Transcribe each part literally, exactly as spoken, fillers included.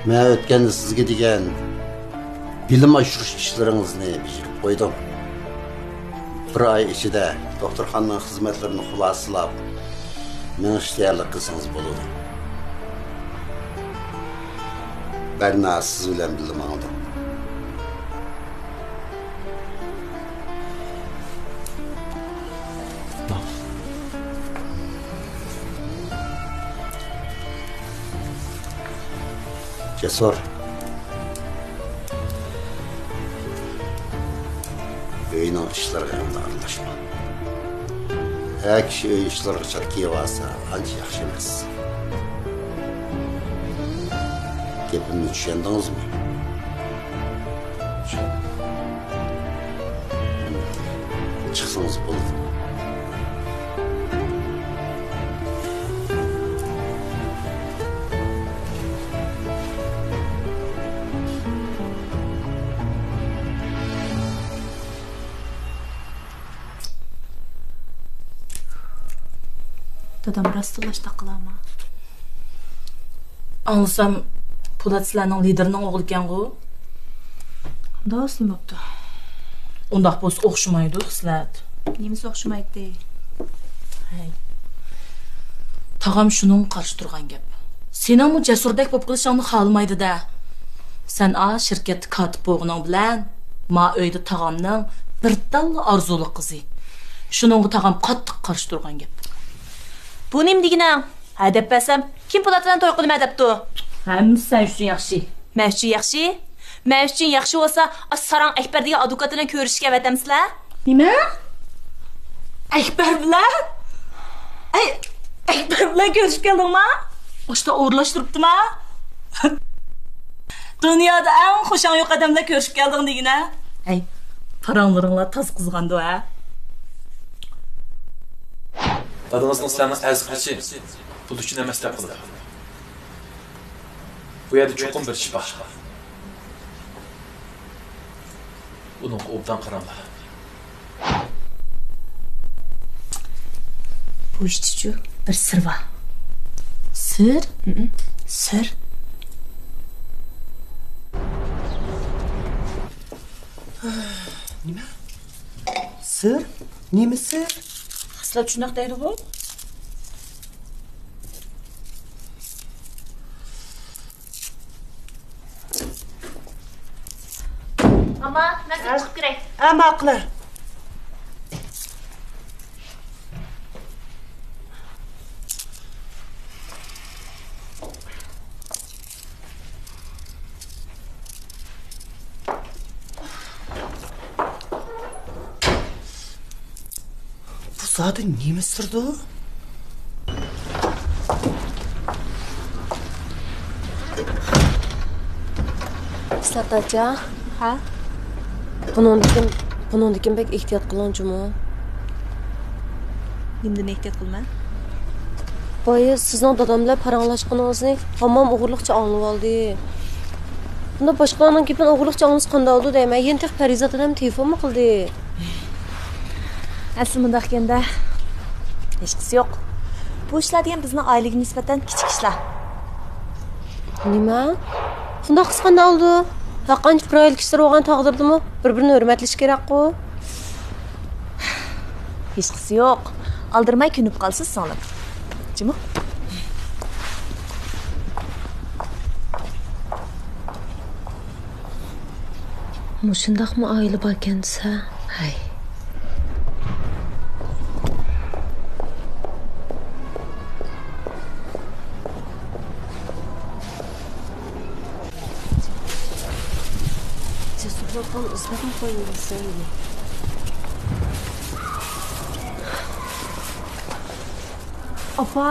مەن ئۆتكەندە سىزگە دېگەن بىلىم ئاشۇرۇش ئىشلىرىڭىزنى بېجىرىپ قويدۇم. بىر ئاي ئىچىدە دوختۇرخانىنىڭ خىزمەتلىرىنى خۇلاسىلاپ، مېڭىشقا تەييارلىق قىلسىڭىز بولىدۇ. بەرنا سىز بىلەن بىللە ماڭىدۇ. جەسۇر. ئۆينىڭ ئىشلىرىغا ئەمدى ئارىلاشما. ھەر كىشى ئۆي ئىشلىرىغا چات كىيىۋالسا، ئانچە ياخشى ئەمەس. گېپىمنى چۈشەندىڭىزمۇ؟ چىقسىڭىز بولىدۇ. دادام راستلا شۇنداق قىلارما؟ ئاڭلىسام، پولات سىلەرنىڭ لىدىرىنىڭ ئوغلى ئىكەنغۇ؟ دادىسى نېمە بوپتۇ؟ ئۇنداق بولسا ئوخشىمايدۇ، خىسلەت. نېمىسى ئوخشىمايتتى؟ ھەي. تاغام شۇنىڭغا قارشى تۇرغان گەپ. سېنىڭمۇ جەسۇردەك بولۇپ قېلىشىڭنى خالىمايدۇ-دە. سەن ئا شىركەتتە كاتىپ بولغىنىڭ بىلەن، ما ئۆيدە تاغامنىڭ بىر تاللا ئارزۇلۇق قىزى. شۇنىڭغا تاغام قاتتىق قارشى تۇرغان گەپ. بۇ نېمە دېگىنىڭ؟ ھە دەپ بەرسەم، كىم پولات بىلەن توي قىلىمەن دەپتۇ؟ ھەممىسى سەن ئۈچۈن ياخشى. مەن ئۈچۈن ياخشى؟ مەن ئۈچۈن ياخشى بولسا، ئاشۇ ساراڭ ئەكبەر دېگەن ئادۋوكات بىلەن كۆرۈشۈشكە ئەۋەتەمسىلەر؟ نېمە؟ ئەكبەر بىلەن؟ ئەي، ئەكبەر بىلەن كۆرۈشۈپ كەلدىڭما؟ ئاشتا ئورۇنلاشتۇرۇپتىما؟ دۇنيادا ئەڭ خۇشاڭ يوق ئادەم بىلەن كۆرۈشۈپ كەلدىڭ دېگىنە. ھەي، پاراڭلىرىڭلار تازا قىزغاندۇ ھە؟ دادىڭىزنىڭ سىلەرنىڭ ئەزىز قىلىشى پۇل ئۈچۈن ئەمەس دەپ قىلىدۇ. بۇ يەردە چوقۇم بىر ئىش بار. ئۇنىڭغا ئوبدان قاراڭلار. بۇ ئىشتىچۇ بىر سىر بار. سىر؟ ھىم. سىر. نېمە؟ سىر؟ نېمە سىر؟ خىسلەت شۇنداق دەيدىغۇ؟ ماما، مەن سەل چىقىپ كىرەي. ھە، ماقۇل. بۇ زادى نېمە سىردۇ؟ ئىسلاتاچا. ھە؟ بۇنىڭدىن كېيىن، بۇنىڭدىن كېيىن بەك ئېھتىيات قىلىڭ جۇمۇ. نېمىدىن ئېھتىيات قىلىمەن؟ بايا سىزنىڭ دادام بىلەن پاراڭلاشقىنىڭىزنى ھاممام ئوغرىلىقچە ئاڭلىۋالدى. بۇنداق باشقىلارنىڭ گېپىنى ئوغرىلىقچە ئاڭلىسا قانداق بولىدۇ دەيمەن. يەنە تېخى پەرىزات ھەم تېلېفونمۇ قىلدى. ئەسلى مۇنداق ئىكەندە، ھېچقىسى يوق. بۇ ئىشلار دېگەن بىزنىڭ ئائىلىگە نىسبەتەن كىچىك ئىشلار. نېمە؟ شۇنداق قىلسا قانداق بولىدۇ؟ ھەرقانچە بىر ئائىلە كىشىلىرى بولغان تەقدىردىمۇ بىر-بىرىنى ھۆرمەتلىشى كېرەكقۇ؟ ھېچقىسى يوق. ئالدىرىماي كۆنۈپ قالسىز سىڭلىم. جۇمۇ. مۇشۇنداقمۇ ئائىلە باركەن دېسە، ھەي. ئاپا!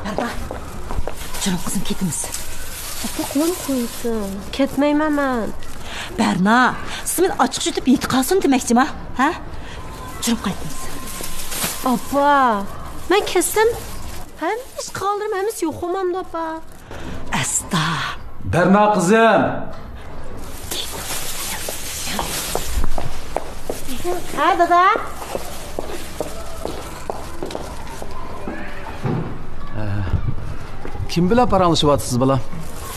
بەرنا! جۇرۇڭ قىزىم، كېتىمىز. ئاپا، قويۇپ قويسۇن. كەتمەيمەن مەن. بەرنا، سىز مېنى ئاچچىق يۇتۇپ يېتە قالسۇن دېمەكچىما؟ ھە؟ جۇرۇڭ قايتىمىز. ئاپا، مەن كەتسەم، ھەممە ئىش قىلغانلىرىم ھەممىسى يوق بولمامدۇ، ئاپا؟ ئەستا. بەرنا قىزىم. ھە، دادا؟ ھە. كىم بىلەن پاراڭلىشىۋاتىسىز، بالام؟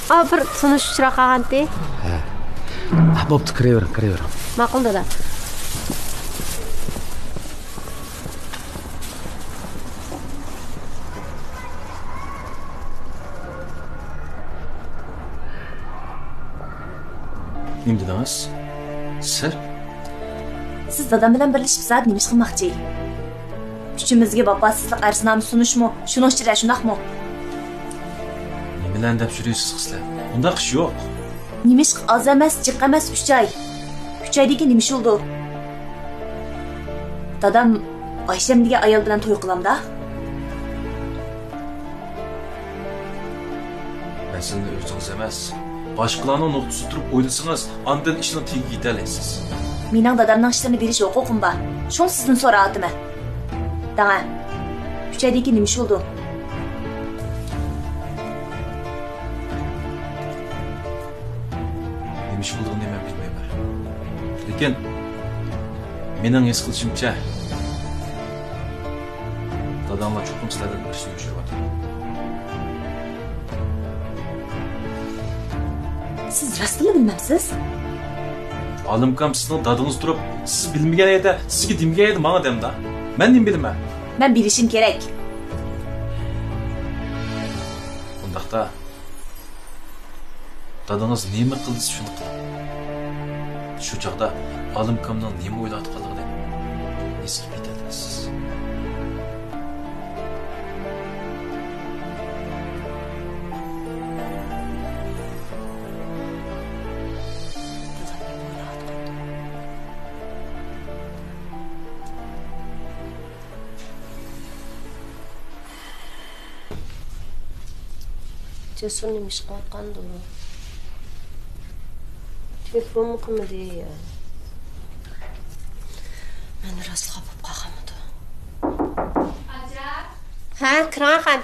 ئا، بىر تونۇش ئۇچراپ قالغانتى. ھە. بوپتۇ، كىرىۋېرىڭ، كىرىۋېرىڭ. ماقۇل، دادا. نېمە دېدىڭىز؟ سىر؟ سىز دادام بىلەن بىرلىشىپ زادى نېمە ئىش قىلماقچى؟ ئۈچىمىزگە ۋاپاسىزلىق ئەرزنامىسى سۇنۇشمۇ شۇنىڭ ئىچىدە، شۇنداقمۇ؟ نېمىلەرنى دەپ يۈرىسىز قىزلار؟ ئۇنداق ئىش يوق. نېمە ئىش؟ ئاز ئەمەس، جىق ئەمەس، ئۈچ ئاي. ئۈچ ئايدىن كېيىن نېمە ئىش بولىدۇ؟ دادام ئايشەم دېگەن ئايال بىلەن توي قىلامدا؟ مەسىلىنى ئۆزىڭىز ئەمەس، باشقىلارنىڭ نۇقتىسىدا تۇرۇپ ئويلىسىڭىز، ئاندىن ئىشنىڭ تېگىگە يېتەلەيسىز. مېنىڭ دادامنىڭ ئىشلىرىنى بىلىش ھوقۇقۇم بار. شۇڭا سىزدىن سوراۋاتىمەن. دەڭە، ئۈچ ئايدىن كېيىن نېمە ئىش بولىدۇ؟ نېمە ئىش بولىدىغىنىنى مەن بىلمەيمەن. لېكىن، مېنىڭ ھېس قىلىشىمچە، داداڭلار چوقۇم سىلەردىن بىرسىنى يوشۇرۇۋاتىدۇ. سىز راستتىنلا بىلمەمسىز؟ ئالىمكام سىزنىڭ دادىڭىز تۇرۇپ، سىز بىلمىگەن يەردە، سىزگە دېمىگەن يەردە ماڭا دەمدا. مەن نېمە بىلىمەن؟ مەن بىلىشىم كېرەك. ئۇنداقتا، دادىڭىز نېمە قىل دېسە، شۇنى قىلىڭ. شۇ چاغدا ئالىمكامنىڭ نېمە ئويلاۋاتقانلىقىنى ھېس قىلىپ يېتەلەيسىز. جەسۇر نېمە ئىش قىلىۋاتقاندۇ؟ تېلېفونمۇ قىلمىدى. مەن راستلا خاپا بولۇپ قالغانمىدۇ؟ ھە، كىرىڭ خان.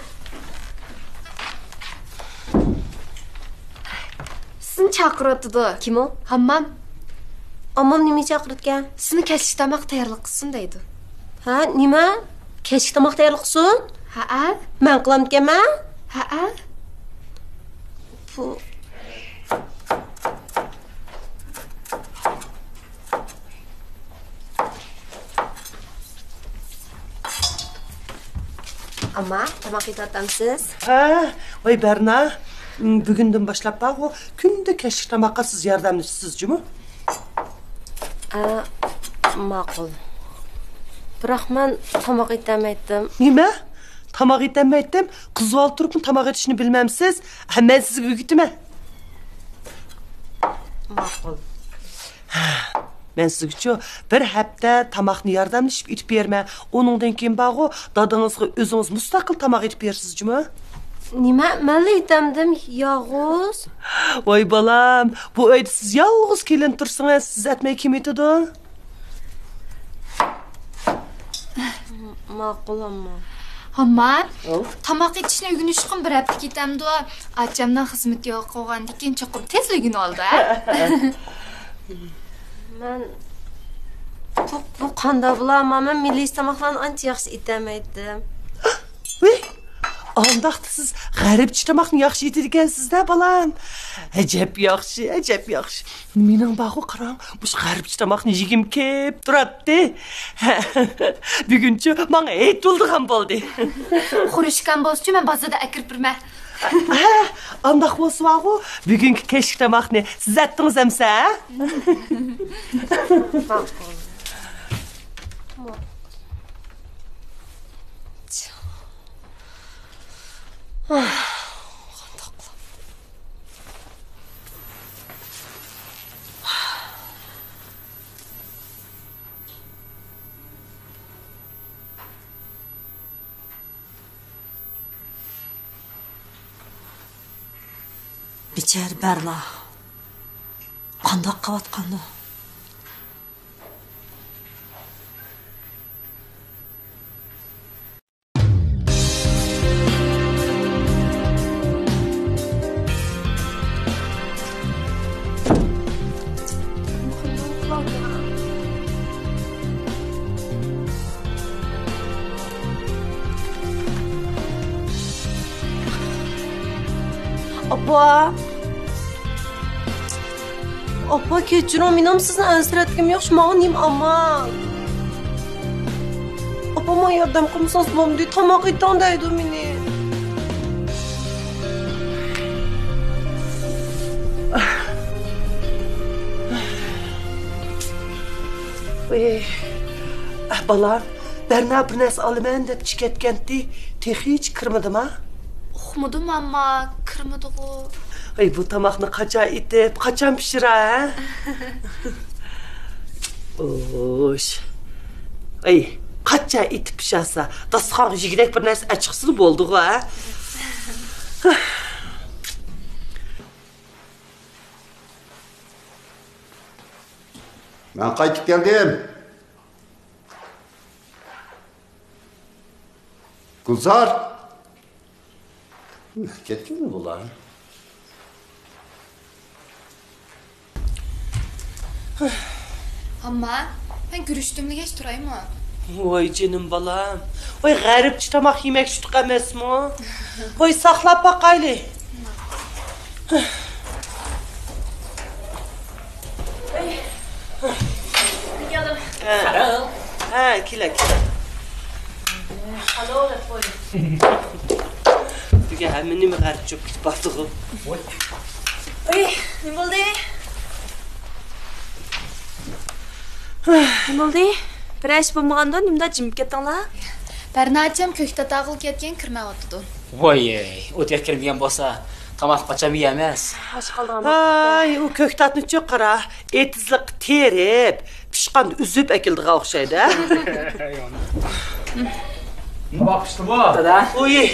سىزنى چاقىرىۋاتىدۇ. كىم ئۇ؟ ھاممام. ھاممام نېمە چاقىرىدىكەن؟ سىزنى كەچلىك تاماق تەييارلىق قىلسۇن دەيدۇ. ھە، نېمە؟ كەچلىك تاماق تەييارلىق قىلسۇن؟ ھەئە. مەن قىلامدىكەنمەن؟ ھەئە. بۇ ئامما، تاماق يېتىۋاتامسىز؟ ھە، ۋاي بەرنا، بۈگۈندىن باشلاپ بارغۇ، كۈندە كەچلىك تاماققا سىز ياردەملىشىسىز جۇمۇ؟ ئە، ماقۇل. بىراق مەن تاماق ئېتەلمەيتتىم. نېمە؟ تاماق ئېتەلمەيتتىم؟ قىز بالا تۇرۇپمۇ تاماق ئېتىشنى بىلمەمسىز؟ ھە، مەن سىزگە ئۆگىتىمەن. ماقۇل. مەن سىزگىچۇ بىر ھەپتە تاماقنى ياردەملىشىپ ئېتىپ بېرىمەن. ئۇنىڭدىن كېيىن بارغۇ، دادىڭىزغا ئۆزىڭىز مۇستەقىل تاماق ئېتىپ بېرىسىز جۇمۇ. نېمە؟ مەنلا ئېتەمدىم، يالغۇز. ۋاي بالام، بۇ ئۆيدە سىز يالغۇز كېلىن تۇرسىڭىز، سىز ئەتمەي كىم ئېتىدۇ؟ ماقۇل، ئامما. ئامما، ئاۋۇ. تاماق ئېتىشنى ئۆگىنىشكىن بىر ھەپتە كېتەمدۇ؟ ئاچامنىڭ خىزمىتى يوق بولغاندىن كېيىن چوقۇم تېزلا ئۆگىنىۋالىدۇ، ھە؟ مەن، بۇ، بۇ قانداق بولا، ئامما؟ مەن مىللىي تاماقلارنى ئانچە ياخشى ئېتەلمەيتتىم. ۋىي، ئانداقتا سىز غەربچە تاماقنى ياخشى ئېتىدىكەنسىز-دە، بالام. ئەجەب ياخشى، ئەجەب ياخشى. مېنىڭ بارغۇ، قاراڭ، مۇشۇ غەربچە تاماقنى يېگۈم كېلىپ تۇراتتى. بۈگۈنچۇ ماڭا ھېيت بولىدىغان بولدى. خۇرۇچكام بولسىچۇ، مەن بازاردا ئەكىرىپ بېرىمەن. ھە، ئانداق بولسا بارغۇ، بۈگۈنكى كەچلىك تاماقنى سىز ئەتتىڭىز ئەمسە، ھە؟ بىچارە بەرنا قانداق قىلىۋاتقاندۇ؟ ۋا. ئاپا، كەچۈرۈڭ، مېنىڭ سىزنى ئەنسىرەتكۈم يوق، شۇ ماڭا نېمە ئامال؟ ئاپا، ماڭا ياردەم قىلمىسىڭىز بولمىدى، تاماق ئېتىڭ دەيدۇ مېنى. ئەي، بالام، بەرنا بىر نەرسە ئالىمەن دەپ چىقىپ كەتكەنتى، تېخىچە كىرمىدىما؟ ئۇقمىدىم، ئەمما كىرمىدىغۇ. ئەي، بۇ تاماقنى قاچان ئېتىپ، قاچان پىشۇرا، ھە؟ ئوش. ئەي، قاچان ئېتىپ پىشارسا، داستىخانغا يېگۈدەك بىر نەرسە ئەچىقسىلا بولدىغۇ، ھە؟ مەن قايتىپ كەلدىم. گۈلزار! كەتكەنمۇ بۇلار؟ ئامما، مەن گۈرۈچ دۈملىگەچ تۇرايمۇ؟ ۋاي جېنىم بالام. ۋاي غەربچە تاماق يېمەكچىدۇق ئەمەسمۇ؟ ۋاي ساقلاپ باقايلى. ھە. ھە، كېلە، كېلە. بۈگۈن ھەممە نېمە غەربچە بولۇپ كېتىپ بارىدىغۇ. ئۇي، نېمە بولدى؟ نېمە بولدى؟ بىرەر ئىش بولمىغاندۇ؟ نېمىنداق جىمىپ كەتتىڭلار؟ بەرناچەم كۆكتات ئاغىلى كەتكەن، كىرمەيۋاتىدۇ. ۋاي، ئۇ تېخى كىرمىگەن بولسا، تاماق قاچان يەيمىز؟ ئاچ قالدىغان ۋاي، ئۇ كۆكتاتنى چۇ قارا، ئېتىزلىققا تېرىپ، پىشقاندا ئۈزۈپ ئەكېلىدىغان ئوخشايدۇ، ھە؟ تاماق پىشتىمۇ؟ دادا. ئۇي،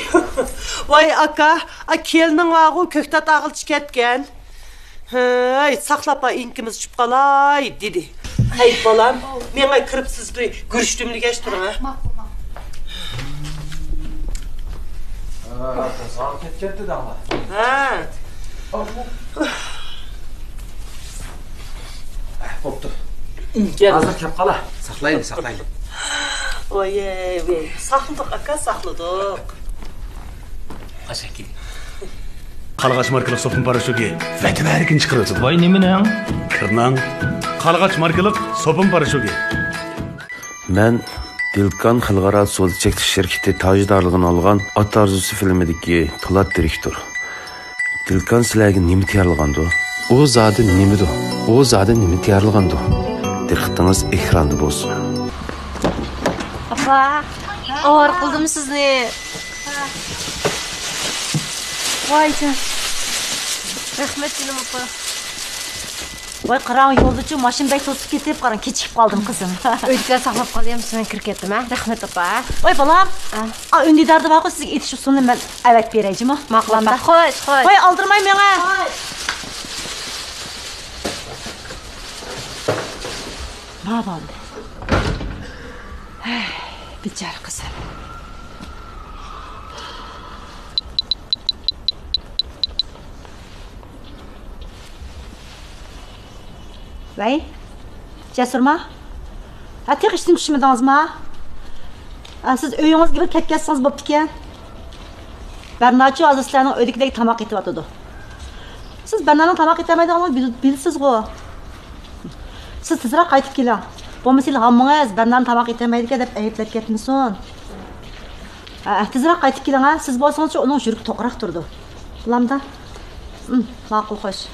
ۋاي ئاكا، ئا، كېلىنىڭ بارغۇ، كۆكتات ئاغىلى كەتكەن. ھەي، ساقلاپ ئا، ئىنكىمىز چۈشۈپ قالاي، دېدى. ھەي، بالام، مېڭە كىرىپ سىز بىر گۈرۈچ دۈملىگەچ تۇرۇڭ، ھە؟ ماقۇل، ماقۇل. ھە، قوزغىلىپ كەتكەنتى داڭلار. ھە. بوپتۇ. ھازىر كەپ قالا. ساقلايلى، ساقلايلى. ۋاي، ۋاي، ساقلىدۇق، ئاكا، ساقلىدۇق. قاچان كېلىپ. قارلىغاچ ماركىلىق سوپۇن پاراشوكى ۋەتەن ھەرىكىنى چىقىرىۋاتىدۇ. ۋاي، نېمىنىڭ؟ كىرناڭ. قارلىغاچ ماركىلىق سوپۇن پاراشوكى. مەن دىلكان خەلقئارا سودا چەكلىك شىركىتى تاجدارلىقىنى ئالغان ئات ئارزۇسى فىلىمىدىكى پولات دىرېكتور. دىلكان سىلەرگە نېمە تەييارلىغاندۇ؟ ئۇ زادى نېمىدۇ؟ ئۇ زادى نېمە تەييارلىغاندۇ؟ دىققىتىڭىز ئېكراندا بولسۇن. ئاپا، ئاۋارە قىلدىم سىزنى. ۋاي جان. رەھمەت جېنىم ئاپا. ۋاي قاراڭ، يولدىچۇ ماشىنا بەك توسۇپ كېتىپ، قاراڭ، كېچىكىپ قالدىم قىزىم. ئۆيدىكىلەر ساقلاپ قالدى، مەن كىرىپ كەتتىم، ھە؟ رەھمەت ئاپا. ۋاي بالام. ئا، ئۈندىداردا بارغۇ، سىزگە ئېتىش ئۇسۇلىنى مەن ئەۋەتىپ بېرەي جۇمۇ. ماقۇل ئاپا. خوش، خوش. ۋاي ئالدىرىماي مېڭە. خوش. ما بولدى. ھەي، بىچارە قىزىم. ۋەي، جەسۇرما؟ ھە، تېخى ئىشتىن چۈشمىدىڭىزما؟ ھە، سىز ئۆيىڭىزگە بىر كەتكەزسىڭىز بوپتىكەن. بەرناچۇ ھازىر سىلەرنىڭ ئۆيدىكىدەك تاماق ئېتىۋاتىدۇ. سىز بەرنانىڭ تاماق ئېتەلمەيدىغانلىقىنى بىل-، بىلىسىزغۇ؟ سىز تېزرەك قايتىپ كېلىڭ. بولمىسا ھېلى ھاممىڭىز بەرنانى تاماق ئېتەلمەيدىكەن دەپ ئەيىبلەپ كەتمىسۇن. ھە، تېزرەك قايتىپ كېلىڭ، ھە. سىز بولسىڭىزچۇ ئۇنىڭ يۈرىكى توقراق تۇرىدۇ. بولامدا؟ ئىم، ماقۇل، خوش.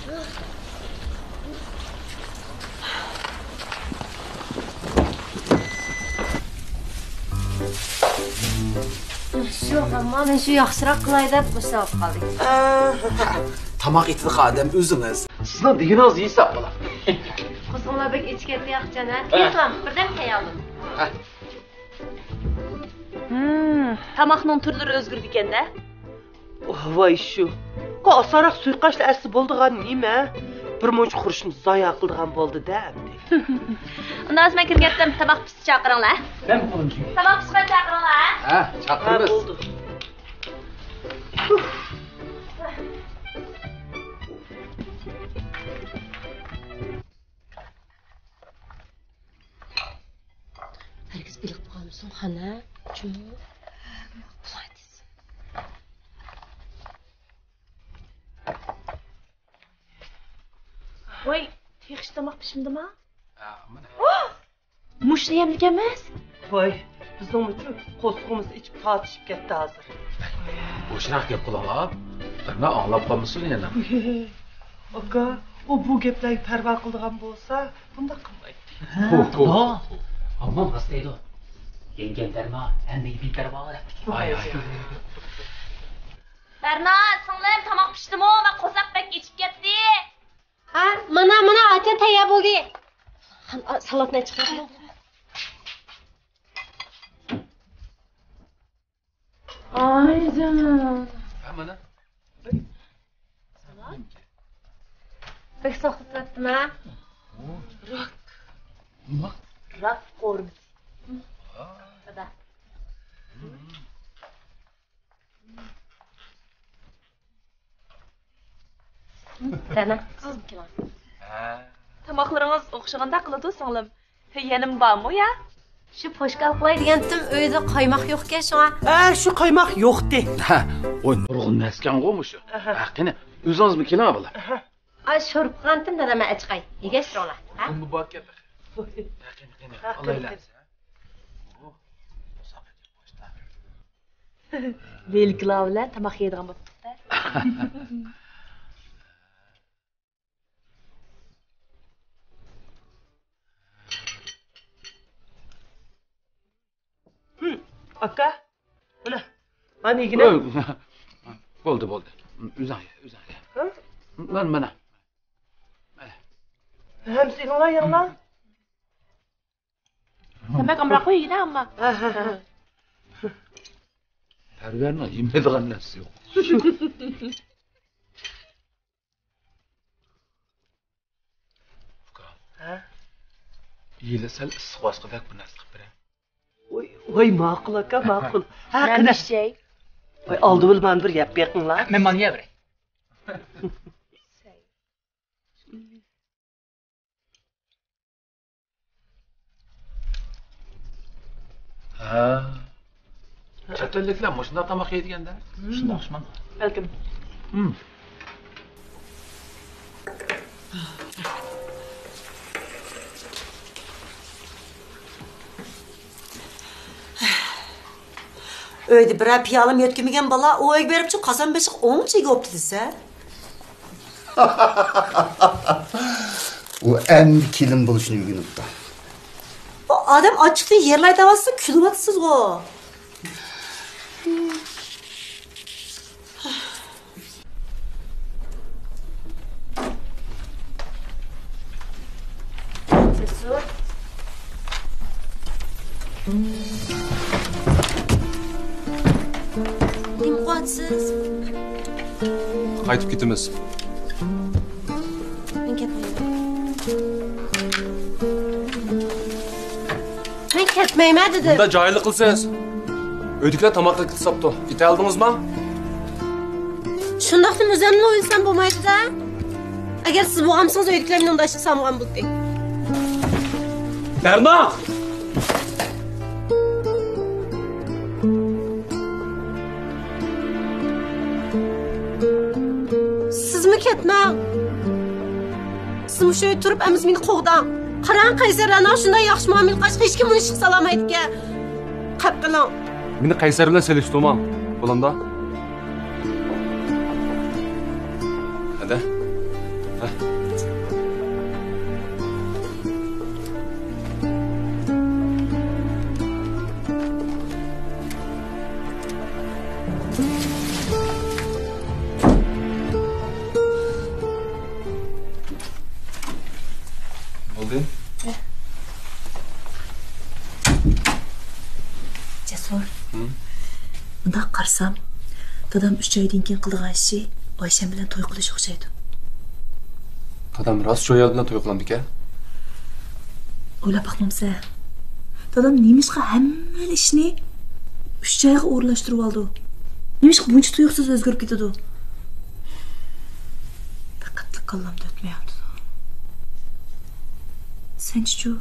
شۇ، مانا شۇ ياخشىراق قىلاي دەپ مۇشۇنداق بولۇپ قالدى. تاماق ئېتىدىغان ئادەم ئۆزىڭىز. سىزنىڭ دېگىنىڭىز ھېساب بولار. قورسىقىڭلار بەك ئېچىپ كەتتى ياقچان، ھە؟ ھە. كېيىن قىلام، بىردەم خىيالىم. ھە. ھىم، تاماقنىڭ تۈرلىرى ئۆزگىرىدىكەن-دە. ۋاي شۇ. قا ئاسانراق سۇيۇقئاشلا ئەتسە بولىدىغان نېمە؟ بىر مۇنچە خۇرۇچنى زايا قىلىدىغان بولدى-دە ئەمدى. ئۇنداق بولسا مەن كىرىپ كەتتىم، تاماق پىشسا چاقىرىڭلار. مەن قولۇم. تاماق پىشقان چاقىرىڭلار، ھە؟ ھە، چاقىرىمىز. ھە، بولدى. ھەرگىز بېلىق بولغانمىسۇن، خانا، جۇمۇ. بۇلار دېسۇن. ۋاي، تېخىچە تاماق پىشمىدىما؟ ھە، مانا. مۇشۇنى يەملىكەنمىز؟ ۋاي، بىزنىڭمۇچۇ قورسىقىمىز ئېچىپ تارتىشىپ كەتتى ھازىر. بوشراق گەپ قىلىڭلار. بىرنى ئاڭلاپ قالمىسۇن يەنە. ئاكا، ئۇ بۇ گەپلەرگە پەرۋا قىلىدىغان بولسا، بۇنداق قىلمايتتى. ھە، ھو، ھو. ئاممام راست دەيدۇ. يەڭگەم بەرنا، ھەممىگە بىپەرۋا دەپتىكەن. ۋاي، ۋاي. بەرنا، سىڭلىم، تاماق پىشتىمۇ؟ مانا قورساق بەك ئېچىپ كەتتى. ھە، مانا، مانا، ئاچا تەييار بولدى. سالاتنى چىقىرىڭ. ئايجان. ھە، مانا. سالام. بەك ساقلاپ تۇرۇپتىما؟ راك. نېمە؟ راك قورۇمىسى. دادا. قېنى، سىزمۇ كېلىڭ. ھە. تاماقلىرىڭىز ئوخشىغاندەك قىلىدۇ، سىڭلىم. يەنىمۇ بارمۇ يا؟ شۇ پوشكال قىلاي دېگەنتىم، ئۆيدە قايماق يوقكەن شۇڭا. ھە، شۇ قايماق يوقتى. ھە، ئۇ نۇرغۇن نەرسىكەنغۇ مۇشۇ. ئەھە. ھە، قېنى، ئۆزىڭىزمۇ كېلىڭ، بالام. ئەھە. ئاي، شورپا قىلغانتىم، دادام، ئەچىقاي. يېگەچ تۇرۇڭلار. ھە؟ بۇ بار ئىكەن. ھە، قېنى، قېنى. ھە، ئالايلى. قېنى. بۇ، بۇ ساقىت يوق، باشتا. ھېلىكىلار بىلەن تاماق يەيدىغان بوپتۇق-دە. ھىم، ئاكا، مانا، مانا يېگىنە. بولدى، بولدى. ئۆزۈڭ يە، ئۆزۈڭ يە. ھە؟ مانا، مانا. مانا. ھەممىسى يەڭلار، يەڭلار. سەن بەك ئامراق قوي، يېگىنە ئەمما. ھە، ھە، ھە. پەرۋەرنىڭ يېمەيدىغان نەرسىسى يوق. ئۇكا. ھە؟ يېلى سەل ئىسسىق ۋاسقىدەك بىر نەرسە قىلىپ بېرەي. ۋاي، ۋاي، ماقۇل ئاكا، ماقۇل. ھە، نان قېنى. ئىچەي. ۋاي، ئالدى بىلەن مانا بىر يەپ بېقىڭلار. مەن مانا يەۋېرەي. ھە. چەت ئەللىكلەر مۇشۇنداق تاماق يەيدىكەن-دە. شۇنداق ئىشمۇ؟ بەلكىم. ھىم. ئۆيدە بىرەر پىيالىمۇ يۆتكىمىگەن بالا، ئۇ ئۆيگە بېرىپچۇ قازان بېشىغا ئوڭچە ئىگە بوپتۇ دېسە. ئۇ ئەمدى كېلىن بولۇشنى ئۆگىنىپتۇ. ئۇ ئادەم ئاچچىقتىن يىغلايتىۋاتسا كۈلۈۋاتىسىزغۇ. جەسۇر. نېمە قىلىۋاتىسىز؟ قايتىپ كېتىمىز. مەن كەتمەيمەن. مەن كەتمەيمەن دېدىم. بۇنداق جاھىللىق قىلسىز. ئۆيدىكىلەر تاماق قىلىپ ساپتۇ. ئېتەلدىڭىزما؟ شۇنداقتىمۇ ئۆزۈمنى ئويلىسام بولمايدۇ-دە. ئەگەر سىز بولغانمىسىڭىز، ئۆيدىكىلەر مېنى ئۇنداق ئىشقا سالمىغان بولاتتى. بەرنا! سىزمۇ كەتمەڭ. سىز مۇشۇ يەردە تۇرۇپ ئەمىسە مېنى قوغداڭ. قاراڭ، قەيسەرلەرنىڭ شۇنداق ياخشى مۇئامىلە قىلغاچقا ھېچكىم ئۇنى ئىشقا سالالمايدىكەن. قەپ قىلىڭ. مېنى قەيسەر بىلەن سېلىشتۇرماڭ، بولامدا؟ ھەدە. ھە. بولدى. جەسۇر. ھىم؟ مۇنداق قارىسام، دادام ئۈچ ئايدىن كېيىن قىلىدىغان ئىشى ئايشەم بىلەن توي قىلىش ئوخشايدۇ. دادام راست شۇ ئايال بىلەن توي قىلامدىكەن؟ ئويلاپ باقمامسەن؟ دادام نېمىشقا ھەممىلا ئىشنى ئۈچ ئايغا ئورۇنلاشتۇرۇۋالىدۇ؟ نېمىشقا بۇنچە تۇيۇقسىز ئۆزگىرىپ كېتىدۇ؟ بىر قېتىملىق كاللامدا ئۆتمەيۋاتىدۇ. سەنچىچۇ؟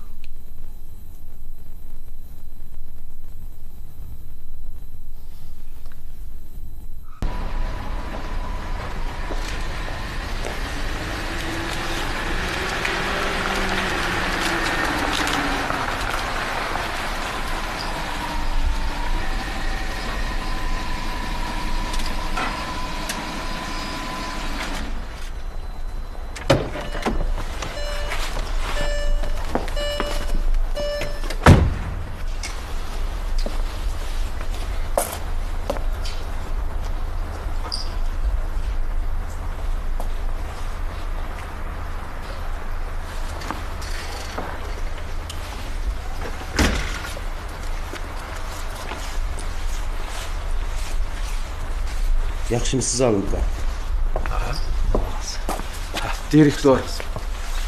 ياخشىمۇسىز، ئالىم ئاكا؟ دىرېكتور،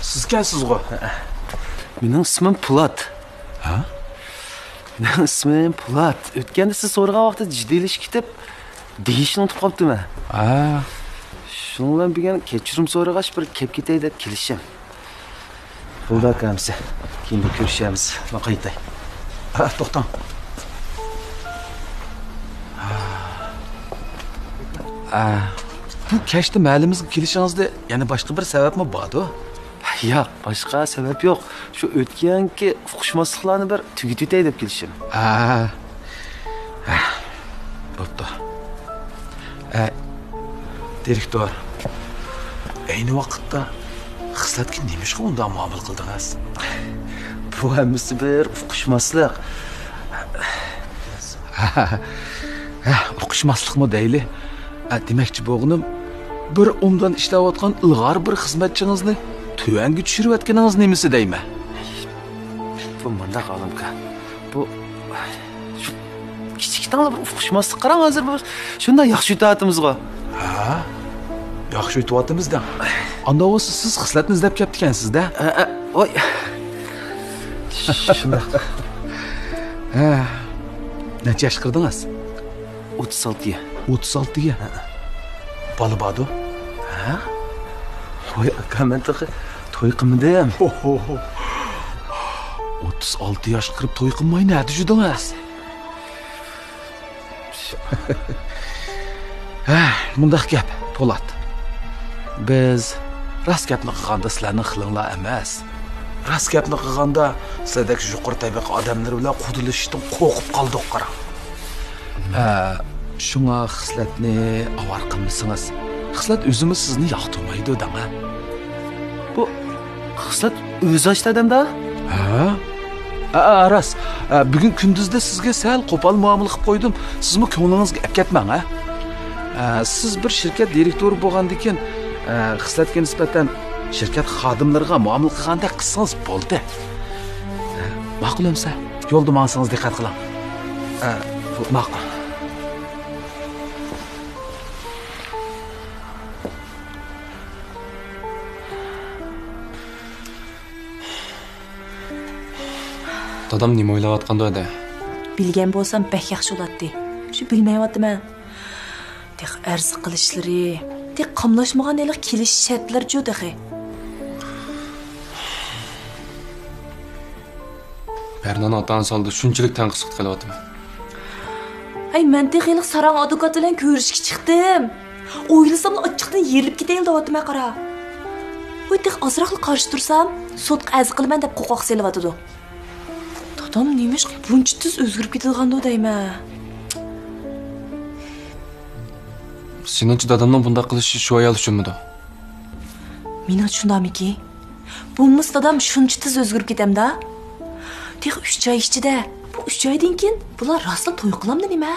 سىزكەنسىزغۇ؟ مېنىڭ ئىسمىم پولات. ھە؟ مېنىڭ ئىسمىم پولات. ئۆتكەندە سىز سورىغان ۋاقىتتا جىددىيلىشىپ كېتىپ، دېيىشنى ئۇنتۇپ قاپتىمەن. ھە. شۇنىڭ بىلەن بۈگۈن كەچۈرۈم سورىغاچ، بىر كېلىپ كېتەي دەپ كېلىشىم. بولدى ئاكا ئەمىسە. كېيىن كۆرۈشەرمىز. مەن قايتاي. ھە، توختاڭ. ھە، بۇ كەچتە مەھەللىمىزگە كېلىشىڭىزدە يەنە باشقا بىر سەۋەبمۇ باردۇ؟ ياق، باشقا سەۋەب يوق. شۇ ئۆتكەنكى ئۇقۇشماسلىقلارنى بىر تۈگىتىۋېتەي دەپ كېلىشىم. ھە. ھە، بوپتۇ. ھە، دىرېكتور، ئەينى ۋاقىتتا خىسلەتكە نېمىشقا ئۇنداق مۇئامىلە قىلدىڭىز؟ بۇ ھەممىسى بىر ئۇقۇشماسلىق. ھە، ئۇقۇشماسلىقمۇ دەيلى. ھە، دېمەكچى بولغىنىم، بىر ئوبدان ئىشلەۋاتقان ئىلغار بىر خىزمەتچىڭىزنى تۆۋەنگە چۈشۈرۈۋەتكىنىڭىز نېمىسى دەيمەن؟ بۇ مۇنداق، ئالىم ئاكا. بۇ شۇ كىچىككىنە بىر ئۇقۇشماسلىق. قاراڭ، ھازىر بىز شۇنداق ياخشى ئۆتۈۋاتىمىزغۇ. ھە؟ ياخشى ئۆتۈۋاتىمىز دەڭ. ئانداق بولسا سىز خىسلەتنى ئىزدەپ كەپتىكەنسىز-دە؟ ھە، ھە، ۋاي. شۇنداق. ھە. نەچچە ياشقا كىردىڭىز؟ ئوتتۇز ئالتىگە. ئوتتۇز ئالتىگە؟ ھە. بالا باردۇ؟ ھە؟ ۋاي ئاكا، مەن تېخى توي قىلمىدىم. ھو، ھو، ھو. ئوتتۇز ئالتە ياشقا كىرىپ توي قىلماي نەدە يۈردىڭىز؟ ھە، مۇنداق گەپ، پولات. بىز راست گەپنى قىلغاندا سىلەرنىڭ خىلىڭلار ئەمەس. راست گەپنى قىلغاندا سىلەردەك يۇقىرى تەبىقە ئادەملىرى بىلەن قۇدىلىشىشتىن قورقۇپ قالدۇق، قاراڭ. ھە، شۇڭا خىسلەتنى ئاۋارە قىلمىسىڭىز. خىسلەت ئۆزىمۇ سىزنى ياقتۇرمايدۇ، دەڭە. بۇ خىسلەت ئۆزى ئاچتى ئادەمدە؟ ھە؟ ھە، ھە، راست. ھە، بۈگۈن كۈندۈزدە سىزگە سەل قوپال مۇئامىلە قىلىپ قويدۇم. سىزمۇ كۆڭلىڭىزگە ئەپ كەتمەڭ، ھە؟ ھە، سىز بىر شىركەت دىرېكتورى بولغاندىكىن، ھە، خىسلەتكە نىسبەتەن شىركەت خادىملىرىغا مۇئامىلە قىلغاندەك قىلسىڭىز بولدى. ھە، ماقۇل ئەمسە. يولدا ماڭسىڭىز دىققەت قىلىڭ. ھە، ماقۇل. دادام نېمە ئويلاۋاتقاندۇ ھەدە؟ بىلگەن بولسام بەك ياخشى بولاتتى. شۇ بىلمەيۋاتىمەن. تېخى ئەرز قىلىشلىرى، تېخى قاملاشمىغان ھېلىقى كېلىش شەرتلىرىچۇ تېخى. بەرنانىڭ ئاتا-ئانىسى ئالدىدا شۇنچىلىك تەڭقىسلىق قىلىۋاتىمەن. ھەي، مەن تېخى ھېلىقى ساراڭ ئادۋوكات بىلەن كۆرۈشۈشكە چىقتىم. ئويلىساملا ئاچچىقتىن يېرىلىپ كېتەيلا دەۋاتىمەن، قارا. ۋاي، تېخى ئازراقلا قارشى تۇرسام، سوتقا ئەرز قىلىمەن دەپ قوقاق سېلىۋاتىدۇ. دادام نېمىشقا بۇنچە تېز ئۆزگىرىپ كېتىدىغاندۇ دەيمەن. سېنىڭچە دادامنىڭ بۇنداق قىلىشى شۇ ئايال ئۈچۈنمىدۇ؟ مېنىڭچە شۇنداقمىكى؟ بولمىسا دادام شۇنچە تېز ئۆزگىرىپ كېتەمدا؟ تېخى ئۈچ ئاي ئىچىدە. بۇ ئۈچ ئايدىن كېيىن بۇلار راستلا توي قىلامدۇ نېمە؟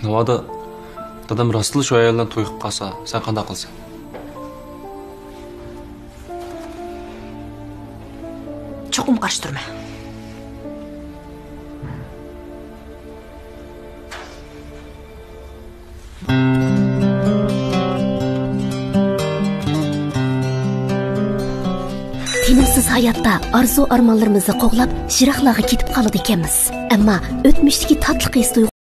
ناۋادا دادام راستلا شۇ ئايال بىلەن توي قىلىپ قالسا، سەن قانداق قىلىسەن؟ چوقۇم قارشى تۇرىمەن. تىنىمسىز ھاياتتا ئارزۇ-ئارمانلىرىمىزنى قوغلاپ، يىراقلارغا كېتىپ قالىدىكەنمىز. ئەمما ئۆتمۈشتىكى تاتلىق ھېس-تۇيغۇ